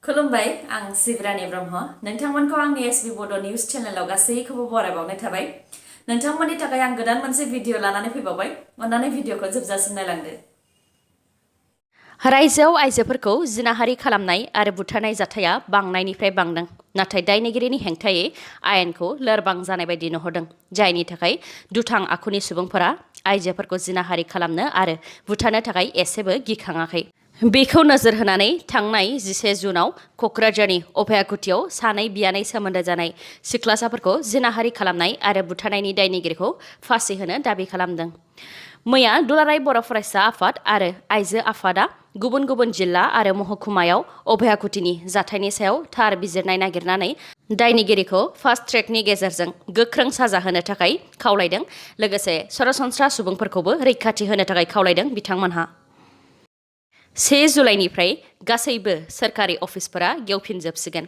खुलुमबाय आं सिब्रानि ब्रह्म नोंथांमोनखौ आंनि sbbodonews चेनेलाव गासैखौबो बरायबावनाय थाबाय नोंथांमोननि थाखाय आं गोदान मोनसे भिडिअ लानानै फैबावबाय अन्नानै भिडिअखौ जोबजासिम नायलांदो रायजोआव आइजोफोरखौ जिनाहारि खालामनाय आरो बुथारनाय जाथाया बांनायनिफ्राय बांदों नाथाय दायनिगिरिनि हेंथायै आयेनखौ लोरबां जानाय बायदि नुहुरदों जायनि थाखाय दुथां आखुनि सुबुंफोरा आइजोफोरखौ जिनाहारि खालामनो आरो बुथारनो थाखाय एसेबो गिखाङाखै बेखौ नोजोर होनानै थांनाय 11 जुनाव क'क्राझारनि अभयाकुटियाव सानै बियानै सोमोन्दो जानाय सिख्लासाफोरखौ जिनाहारि खालामनाय आरो बुथारनायनि दायनिगिरिखौ फासि होनो दाबि खालामदों मैया दुलाराय बर' फरायसा आफाद आरो आइजो आफादा गुबुन गुबुन जिल्ला आरो महकुमायाव अभयाकुटिनि जाथायनि सायाव थार बिजिरनाय नागिरनानै दायनिगिरिखौ फास्ट ट्रेकनि गेजेरजों गोख्रों साजा होनो थाखाय खावलायदों लोगोसे सरासनस्रा सुबुंफोरखौबो रैखाथि होनो थाखाय खावलायदों बिथांमोनहा 1 जुलाइनिफ्राय गासैबो सोरखारि अफिसफोरा गेवफिनजोबसिगोन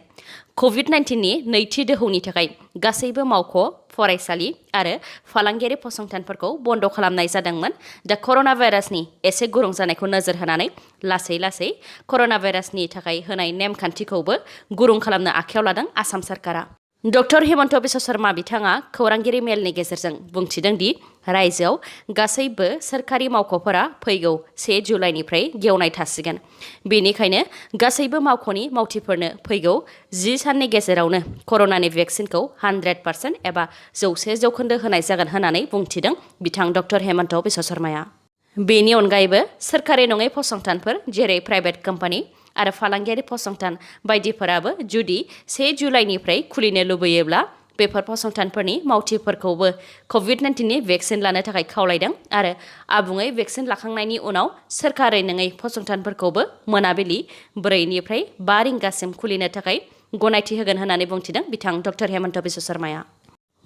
कभिड-19नि नैथि दोहौनि थाखाय गासैबो मावख' फरायसालि आरो फालांगियारि फसंथानफोरखौ बन्द खालामनाय जादोंमोन दा कर'ना भाइरासनि एसे गुरुं जानायखौ नोजोर होनानै लासै कर'ना भाइरासनि थाखाय होनाय नेमखान्थिखौबो गुरुं खालामनो आखायाव लादों आसाम सरकारा डक्टर हेमन्त बिश्व शर्मा बिथाङा खौरांगिरि मेलनि गेजेरजों बुंथिदों दि रायजोआव गासैबो सोरखारि मावख'फोरा फैगौ 1 जुलाइनिफ्राय गेवनाय थासिगोन बेनिखायनो गासैबो मावख'नि मावथिफोरनो फैगौ 10 साननि गेजेरावनो कर'नानि भेक्सिनखौ 100% एबा 100% होनाय जागोन होननानै बुंथिदों बिथां डक्टर हेमन्त बिश्व शर्माया बेनि अनगायैबो सोरखारि नङै फसंथानफोर जेरै प्राइभेट कम्पानि आरो फालांगियारि फसंथान बायदिफोराबो जुदि 1 जुलाइनिफ्राय खुलिनो लुबैयोब्ला बेफोर फसंथानफोरनि मावथिफोरखौबो कभिड-19नि भेक्सिन लानो थाखाय खावलायदों आरो आबुङै भेक्सिन लाखांनायनि उनाव सोरखारि नङै फसंथानफोरखौबो मोनाबिलि 4 निफ्राय 5 रिंगासिम खुलिनो थाखाय गनायथि होगोन होननानै बुंथिदों बिथां डक्टर हेमन्त बिश्व शर्माया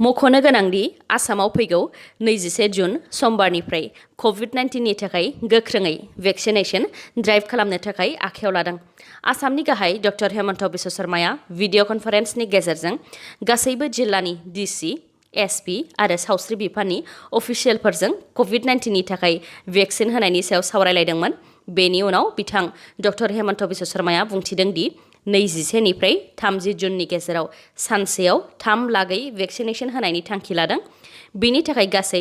मख'नो गोनांदि आसामाव फैगौ 21 जुन समबारनिफ्राय कभिड-19नि थाखाय गोख्रोङै भेक्सिनेशन ड्राइभ खालामनो थाखाय आखायाव लादों आसामनि गाहाय डक्टर हेमन्त बिश्व शर्माया भिडिअ कनफारेन्सनि गेजेरजों गासैबो जिल्लानि डिसि एसपि आरो सावस्रि बिफाननि अफिसियेलफोरजों कभिड-19नि थाखाय भेक्सिन होनायनि सायाव सावरायलायदोंमोन बेनि उनाव बिथां डक्टर हेमन्त बिश्व शर्माया बुंथिदों दि 21 निफ्राय 30 जुननि गेजेराव सानसेयाव 3 लागै भेक्सिनेशन होनायनि थांखि लादों बेनि थाखाय गासै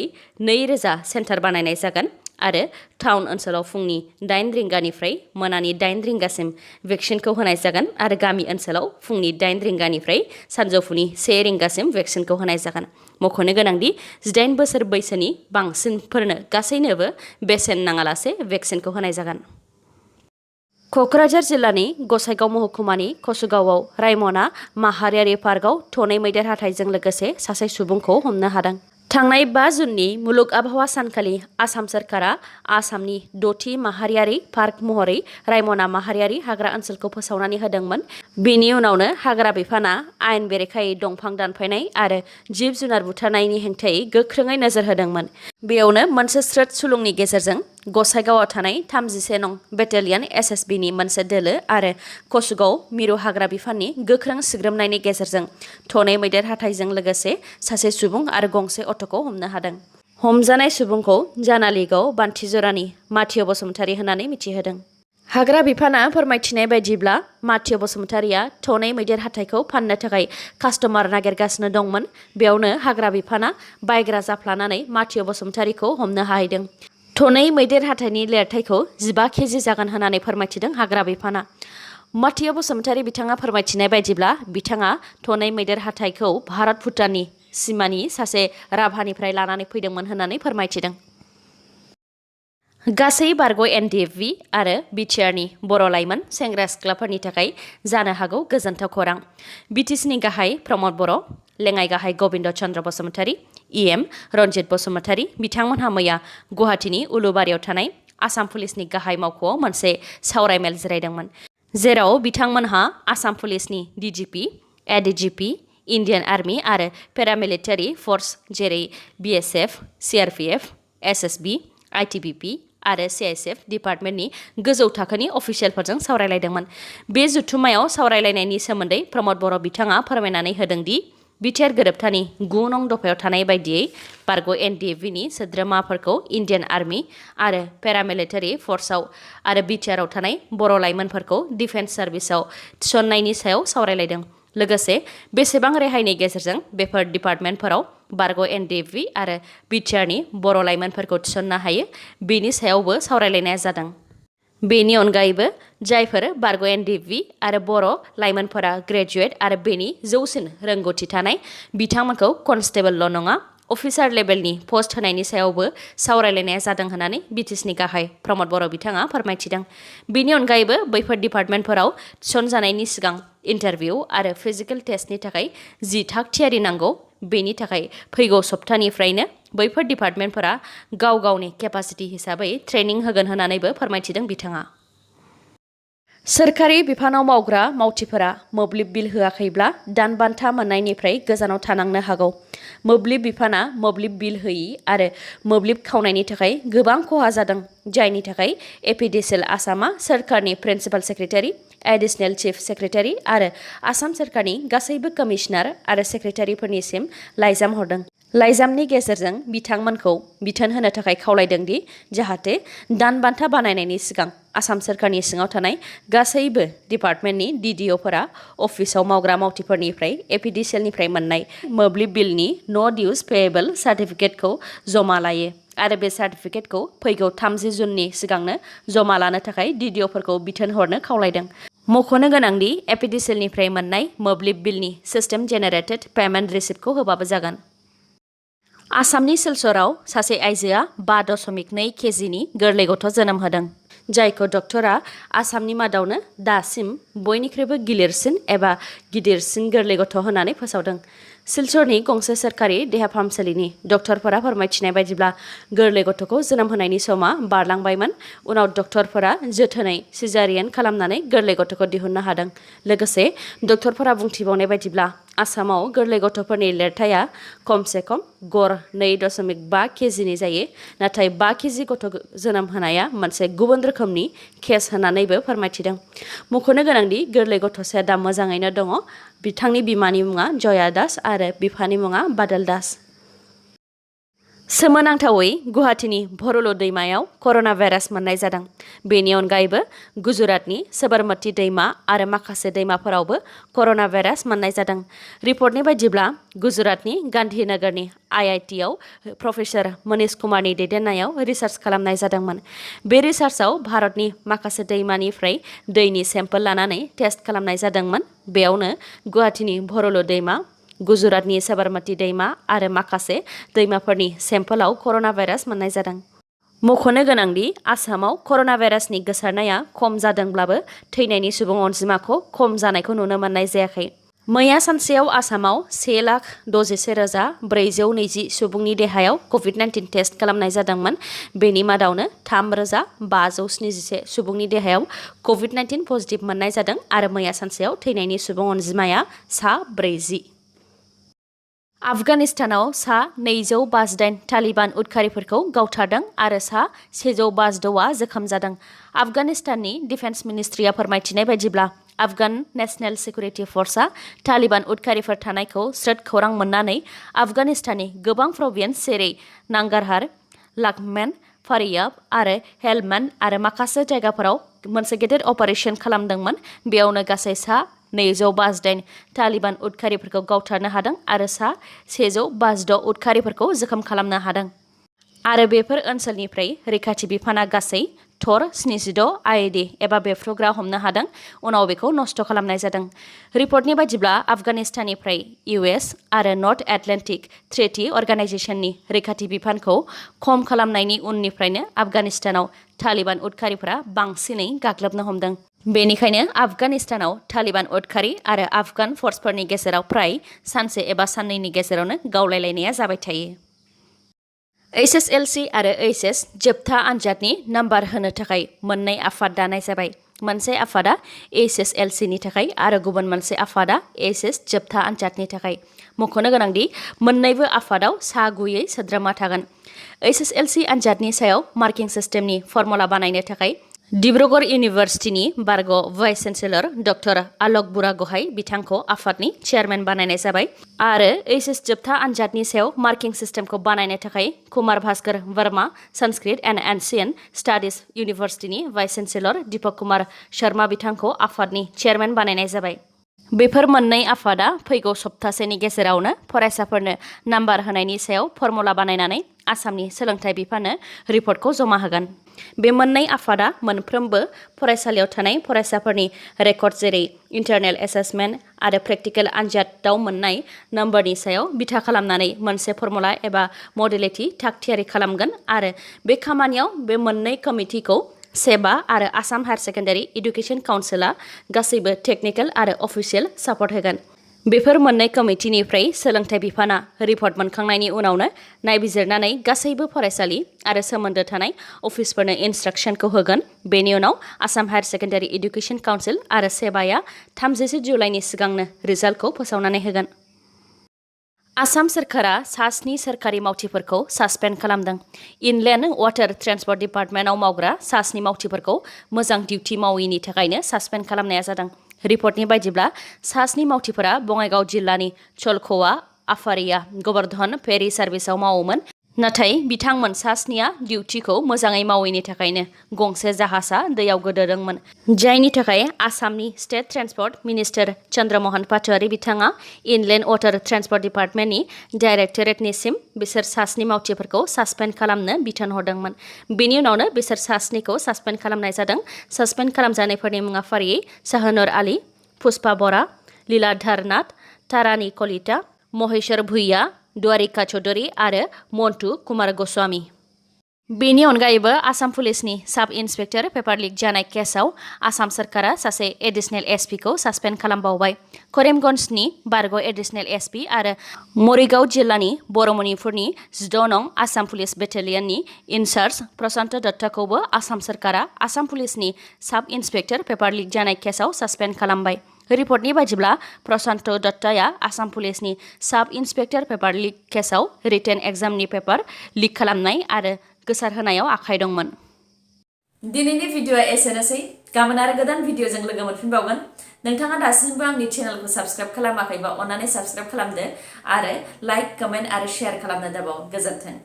2000 सेन्टार बानायनाय जागोन आरो टाउन ओनसोलाव फुंनि 8 रिंगानिफ्राय मोनानि 8 रिंगासिम भेक्सिनखौ होनाय जागोन आरो गामि ओनसोलाव फुंनि 8 रिंगानिफ्राय सानजौफुनि 1 रिंगासिम भेक्सिनखौ होनाय जागोन मख'नो गोनांदि 18 बोसोर बैसोनि बांसिनफोरनो गासैनोबो बेसेन नाङालासे भेक्सिनखौ होनाय जागोन क'क्राझार जिल्लानि गसाइगाव महकुमानि कसुगावआव रायमना माहारियारि पार्कआव थनै मैदेर हाथाइजों लोगोसे सासे सुबुंखौ हमनो हादों थांनाय 5 जुननि मुलुग आबहावा सानखालि आसाम सरकारा आसामनि 6थि माहारियारि पार्क महरै रायमना माहारियारि हाग्रा ओनसोलखौ फोसावनानै होदोंमोन बेनि उनावनो हाग्रा बिफाना आयेन बेरेखायै दंफां दानफायनाय आरो जिब जुनार बुथारनायनि हेंथायै गोख्रोङै नोजोर होदोंमोन बेयावनो मोनसे स्रोद सुलुंनि गेजेरजों गसाइगावआव थानाय 31 नं बेटेलियन SSBनि मोनसे दोलो आरो कसुगाव मिरु हाग्रा बिफाननि गोख्रों सिग्रोमनायनि गेजेरजों थनै मैदेर हाथाइजों लोगोसे सासे सुबुं आरो गंसे अट'खौ हमनो हादों हमजानाय सुबुंखौ जानालिगाव बान्थिजरानि माथिय बसुमतारी होननानै मिथिहोदों हाग्रा बिफाना फोरमायथिनाय बायदिब्ला माथिय बसुमतारीया थनै मैदेर हाथाइखौ फाननो थाखाय कास्टमार नागिरगासिनो दंमोन बेयावनो हाग्रा बिफाना बायग्रा जाफ्लानानै माथिय बसुमतारीखौ हमनो हाहैदों थनै मैदेर हाथाइनि लिरथायखौ 15 केजि जागोन होननानै फोरमायथिदों हाग्रा बिफाना माथिय बसुमतारी बिथाङा फोरमायथिनाय बायदिब्ला बिथाङा थनै मैदेर हाथाइखौ भारत भुटाननि सिमानि सासे राभानिफ्राय लानानै फैदोंमोन होननानै फोरमायथिदों गासै बारग' NDFB आरो बिटिआरनि बर' लाइमोन सेंग्रा सिख्लाफोरनि थाखाय जानो हागौ गोजोनथाव खौरां बिटिसिनि गाहाय प्रमद बर' लेङाइ गाहाय गबिन्द चन्द्र बसुमतारी EM रन्जित बसुमतारी बिथांमोनहा मैया गुवाहाटीनि उलुबारियाव थानाय आसाम पुलिसनि गाहाय मावख'आव मोनसे सावरायमेल जिरायदोंमोन जेराव बिथांमोनहा आसाम पुलिसनि DGP ADGP इन्डियान आर्मी आरो पेरामिलिटारि फर्स जेरै BSF CRPF SSB ITBP आरो CISF डिपार्टमेन्टनि गोजौ थाखोनि अफिसियेलफोरजों सावरायलायदोंमोन बे जथुम्मायाव सावरायलायनायनि सोमोन्दै प्रमद बर' बिथाङा फोरमायनानै होदों दि बिटिआर गोरोबथानि 9 नं दफायाव थानाय बायदियै बारग' NDFB नि सोद्रोमाफोरखौ इन्डियान आर्मी आरो पेरामिलिटारि फर्सआव आरो बिटिआरआव थानाय बर' लाइमोनफोरखौ डिफेन्स सार्भिसआव थिसननायनि सायाव सावरायलायदों। लोगोसे बेसेबां रेहायनि गेजेरजों बेफोर डिपार्टमेन्टफोराव बारग' NDFB आरो बिटिआरनि बर' लाइमोनफोरखौ थिसननो हायो बेनि सायावबो सावरायलायनाय जादों। बेनि अनगायैबो जायफोर बारग' NDFB आरो बर' लाइमोनफोरा ग्रेजुवेट आरो बेनि जौसिन रोंगौथि थानाय बिथांमोनखौ कनस्टेबलल' नङा अफिसार लेभेलनि पस्ट होनायनि सायावबो सावरायलायनाय जादों होननानै बिटिसिनि गाहाय प्रमद बर' बिथाङा फोरमायथिदों। बेनि अनगायैबो बैफोर डिपार्टमेन्टफोराव थिसनजानायनि सिगां इन्टारभिउ आरो फिजिकेल टेस्टनि थाखाय जि थाग थियारि नांगौ बेनि थाखाय फैगौ सप्तानिफ्रायनो बैफोर डिपार्टमेन्टफोरा गाव गावनि केपासिटि हिसाबै ट्रेनिं होगोन होननानैबो फोरमायथिदों बिथाङा। सोरखारि बिफानाव मावग्रा मावथिफोरा मोब्लिब बिल होआखैब्ला दानबान्था मोननायनिफ्राय गोजानाव थानांनो हागौ। मोब्लिब बिफाना मोब्लिब बिल होयि आरो मोब्लिब खावनायनि थाखाय गोबां खहा जादों, जायनि थाखाय एपिडिसिएल आसामा सोरखारनि प्रिन्सिपाल सेक्रेटारि, एडिशनेल चिफ सेक्रेटारि आरो आसाम सोरखारनि गासैबो कमिशनार आरो सेक्रेटारिफोरनिसिम लाइजाम हरदों। लाइजामनि गेजेरजों बिथांमोनखौ बिथोन होनो थाखाय खावलायदों दि जाहाथे दानबान्था बानायनायनि सिगां आसाम सोरखारनि सिङाव थानाय गासैबो डिपार्टमेन्टनि DDOफोरा अफिसाव मावग्रा मावथिफोरनिफ्राय एपिडिसिएलनिफ्राय मोननाय मोब्लिब बिलनि नो डिउस पेएबल सार्टिफिकेटखौ जमा लायो आरो बे सार्टिफिकेटखौ फैगौ 30 जुननि सिगांनो जमा लानो थाखाय DDOफोरखौ बिथोन हरनो खावलायदों। मख'नो गोनांदि एपिडिसिएलनिफ्राय मोननाय मोब्लिब बिलनि सिस्टेम जेनेरेटेड पेमेन्ट रिसिप्टखौ होबाबो जागोन। आसामनि सिलचराव सासे आइजोआ 5.2 केजिनि गोरलै गथ' जोनोम होदों, जायखौ डक्टरा आसामनि मादावनो दासिम बयनिख्रुइबो गिलिरसिन एबा गिदिरसिन गोरलै गथ' होननानै फोसावदों। सिलचरनि गंसे सोरखारि देहा फाहामसालिनि डक्टरफोरा फोरमायथिनाय बायदिब्ला गोरलै गथ'खौ जोनोम होनायनि समा बारलांबायमोन। उनाव डक्टरफोरा जोथोनै सिजारियेन खालामनानै गोरलै गथ'खौ दिहुननो हादों। लोगोसे डक्टरफोरा बुंथिबावनाय बायदिब्ला आसामाव गोरलै गथ'फोरनि लिरथाया खमसे खम गड़ 2.5 केजिनि जायो, नाथाय 5 केजि गथ' जोनोम होनाया मोनसे गुबुन रोखोमनि केस होननानैबो फोरमायथिदों। मख'नो गोनांदि गोरलै गथ'साया दा मोजाङैनो दङ। बिथांनि बिमानि मुङा जया दास आरो बिफानि मुङा बादल दास। सोमोनांथावै गुवाहाटीनि भरलु दैमायाव कर'ना भाइरास मोननाय जादों। बेनि अनगायैबो गुजरातनि सबरमती दैमा आरो माखासे दैमाफोरावबो कर'ना भाइरास मोननाय जादों। रिपर्टनि बायदिब्ला गुजरातनि गांधीनगरनि IITआव प्रफेसर मनीष कुमारनि दैदेननायाव रिसार्च खालामनाय जादोंमोन। बे रिसार्चआव भारतनि माखासे दैमानिफ्राय दैनि सेम्पोल लानानै टेस्ट खालामनाय जादोंमोन। बेयावनो गुवाहाटीनि भरलु दैमा, गुजरातनि सबरमती दैमा आरो माखासे दैमाफोरनि सेम्पोलाव कर'ना भाइरास मोननाय जादों। मख'नो गोनांदि आसामाव कर'ना भाइरासनि गोसारनाया खम जादोंब्लाबो थैनायनि सुबुं अनजिमाखौ खम जानायखौ नुनो मोननाय जायाखै। मैया सानसेयाव आसामाव 1,61,420 सुबुंनि देहायाव कभिड-19 टेस्ट खालामनाय जादोंमोन। बेनि मादावनो 3,571 सुबुंनि देहायाव कभिड-19 पजिटिभ मोननाय जादों आरो मैया सानसेयाव थैनायनि सुबुं अनजिमाया 40। आफगानिस्तानाव 258 तालिबान उदखारिफोरखौ गावथारदों आरो 156आ जोखोम जादों। आफगानिस्ताननि डिफेन्स मिनिस्ट्रिया फोरमायथिनाय बायदिब्ला आफगान नेशनेल सिकिउरिटि फर्सआ तालिबान उदखारिफोर थानायखौ स्रोद खौरां मोननानै आफगानिस्ताननि गोबां प्रभिन्स जेरै नांगारहार, लाघमेन, फारियाब आरो हेलमन्द आरो माखासे जायगाफोराव मोनसे गेदेर अपारेशन खालामदोंमोन। बेयावनो गासै 258 तालिबान उदखारिफोरखौ गावथारनो हादों आरो 156 उदखारिफोरखौ जोखोम खालामनो हादों। आरो बेफोर ओनसोलनिफ्राय रैखाथि बिफाना गासै थर 76 IED एबा बेफ्रुग्रा हमनो हादों। उनाव बेखौ नष्ट खालामनाय जादों। रिपर्टनि बायदिब्ला आफगानिस्ताननिफ्राय US आरो नर्थ एटलान्टिक ट्रिटी अर्गानाइजेशननि रैखाथि बिफानखौ खम खालामनायनि उननिफ्रायनो आफगानिस्तानाव तालिबान उदखारिफोरा बांसिनै गाग्लोबनो हमदों। बेनिखायनो आफगानिस्तानाव तालिबान उदखारि आरो आफगान फर्सफोरनि गेजेराव फ्राय सानसे एबा साननैनि गेजेरावनो गावलायलायनाया जाबाय थायो। HSLC आरो HS जोबथा आनजादनि नाम्बार होनो थाखाय मोननै आफाद दानाय जाबाय। मोनसे आफादा HSLCनि थाखाय आरो गुबुन मोनसे आफादा HS जोबथा आनजादनि थाखाय। मख'नो गोनांदि मोन्नैबो आफादाव सा 9 सोद्रोमा थागोन। HSLC आनजादनि सायाव मार्किं सिस्टेमनि फर्मुला बानायनो थाखाय डिब्रुगढ़ इउनिभार्सिटिनि बारग' भाइस चेन्सेलर डक्टर आलक बुरागहाय बिथांखौ आफादनि चेयारमेन बानायनाय जाबाय आरो एचएस जोबथा आनजादनि सायाव मार्किं सिस्टेमखौ बानायनो थाखाय Kumar Bhaskar Varma Sanskrit and ancient studies इउनिभार्सिटिनि भाइस चेन्सेलर दीपक कुमार शर्मा बिथांखौ आफादनि चेयारमेन बानायनाय जाबाय। बेफोर मोननै आफादा फैगौ सप्तासेनि गेजेरावनो फरायसाफोरनो नाम्बार होनायनि सायाव फर्मुला बानायनानै आसामनि सोलोंथाइ बिफाननो रिपर्टखौ जमा होगोन। बे मोननै आफादा मोनफ्रोमबो फरायसालियाव थानाय फरायसाफोरनि रेकर्ड जेरै इन्टारनेल एसेसमेन्ट आरो प्रेक्टिकेल आनजादाव मोननाय नम्बरनि सायाव बिथा खालामनानै मोनसे फर्मुला एबा मडेलिटि थाग-थियारि खालामगोन आरो बे खामानियाव बे मोननै कमिटिखौ सेबा आरो आसाम हायार सेकेन्डारि एडुकेशन काउन्सिलआ गासैबो टेकनिकेल आरो अफिसियेल सापर्ट होगोन। बेफोर मोननै कमिटिनिफ्राय सोलोंथाइ बिफाना रिपर्ट मोनखांनायनि उनावनो नायबिजिरनानै गासैबो फरायसालि आरो सोमोन्दो थानाय अफिसफोरनो इन्सट्राक्सनखौ होगोन। बेनि उनाव Assam higher secondary education council आरो सेबाया 30 जुलाइनि सिगांनो रिजाल्टखौ फोसावनानै होगोन। आसाम सोरखारा 7 सोरखारि मावथिफोरखौ सासपेन्ड खालामदों। इनलेन्ड वाटार ट्रेन्सपर्ट डिपार्टमेन्टआव मावग्रा 7 मावथिफोरखौ मोजां डिउटि मावैनि थाखायनो सासपेन्ड खालामनाया जादों। रिपर्टनि बायदिब्ला 7 मावथिफोरा बङाइगाव जिल्लानि चलखवा आफारिया गोबर्धन फेरि सार्भिसाव मावोमोन। नाथाय बिथांमोन 7आ डिउटिखौ मोजाङै मावैनि थाखायनो गंसे जाहाजा दैयाव गोदोदोंमोन, जायनि थाखाय आसामनि स्टेट ट्रेन्सपर्ट मिनिस्टार चन्द्रमोहन पाटवारी बिथाङा इनलेन्ड वाटार ट्रेन्सपर्ट डिपार्टमेन्टनि डाइरेक्टरेटनिसिम बिसोर 7 मावथिफोरखौ सासपेन्ड खालामनो बिथोन हरदोंमोन। बेनि उनावनो बिसोर 7खौ सासपेन्ड खालामनाय जादों। सासपेन्ड खालामजानायफोरनि मुङा फारियै शाहनूर आली, पुष्पा बरा, लीलाधर नाथ, तारानी कलिता, महेश्वर भुइया, द्वारिका चौधरी आरो मन्टु कुमार गस्वामी। बेनि अनगायैबो आसाम पुलिसनि साब इन्सपेक्टर पेपार लिक जानाय केसआव आसाम सोरखारा सासे एडिशनेल एसपिखौ सासपेन्ड खालामबावबाय। करिमगन्जनि बारग' एडिशनेल एसपि आरो मरिगाव जिल्लानि बर'मणिपुरनि 16 नं आसाम पुलिस बेटेलियननि इनचार्ज प्रशान्त दत्तखौबो आसाम सोरखारा आसाम पुलिसनि साब इन्सपेक्टर पेपार लिक जानाय केसआव सासपेन्ड खालामबाय। रिपर्टनि बायदिब्ला प्रशान्त दत्तया आसाम पुलिसनि साब इन्सपेक्टर पेपार लिक केसआव रिटेन एग्जामनि पेपार लिक खालामनाय आरो गोसारहोनायाव आखाइ दंमोन। दिनैनि भिडिअ'आ एसेनोसै। गाबोन आरो गोदान भिडिअ'जों लोगो मोनफिनबावगोन। नोंथाङा दासिमबो आंनि चेनेलखौ साबस्क्राइब खालामाखैबा अन्नानै साबस्क्राइब खालामदो आरो लाइक, कमेन्ट आरो शेयार खालामनो दाबाव। गोजोन्थों।